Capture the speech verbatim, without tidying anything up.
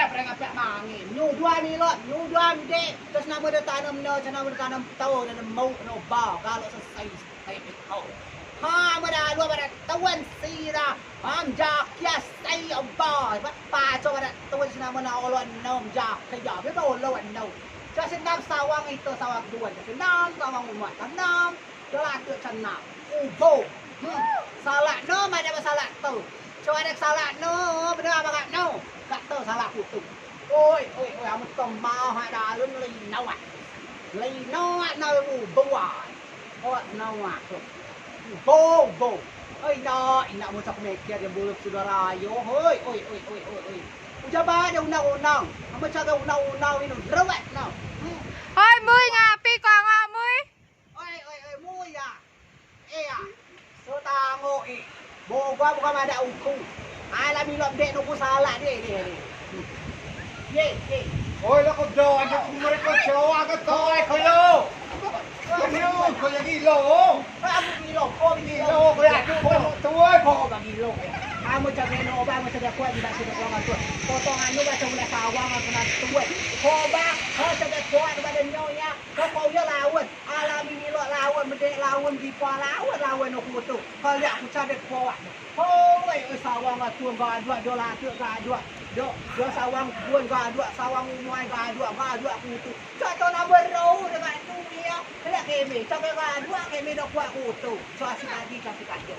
Pereng apek mangin. Nyu dua milot, nyu dua mdek. Terus namo de tanem ne, terus namo de tanem tau, tanem mau, no ba, kalau selesai, selesai piko. Ha, mada alua pada tuan sira. Am jakia sai oba. Paco pada tuan sira mena olon nom jakia. Be ba olon nom. Terus nam sawang itu sawang tuan. Terus nam sawang umat. Nam. Dah lah tu cena. Ubo. Hmm. Salah no, mana masalah tu? Coa ade salah no, bener apa gak no? Gak tau salah kutu. Oi, oi, oi, amu temau hak dalem lino ah. Lino ah na ubo ah. Ot no ah tu. Ubo, ubo. Oi, ina, ina mucak mikir yang buluk saudara ayo. Oi, oi, oi, oi, oi, oi. Ujar ba ada undang-undang. Amu caga undang-undang ini rewet no. Hmm. Oi, Mui, ngapi ko angok, Mui? Oi, oi, oi, Mui ya. Eh ya. So tango eh. Boga bukan ada uku. Ai lah milot dek nuku salah dek dek. Ye, ye. Oi, lo ko do aja ku mereka coa ke to ai ko yo. Ko yo, ko yo gilo. Aku gilo, ko gilo. Gilo, ko yo adu ko tuai ko ba gilo. Amu cabe no ba, amu cabe kuat di basi ko ngatu. Potongan nu baca ulah sawang aku nak tuai. Ko ba, ko cabe kuat pada nyonya. Ko ko yo lawan. Alami milot lawan, medek lawan, gipa lawan, lawan aku tu. Kaliak ku cabe kuat. Hoi, eh, sawang atun gadua, do latuk gadua. Do, do sawang bun gadua, sawang umuai gadua, gadua kutu. Cak to nambah rau dengan tu ya. Kena keme, cak gadua keme do kuat kutu. Cak si tadi, cak si kajo.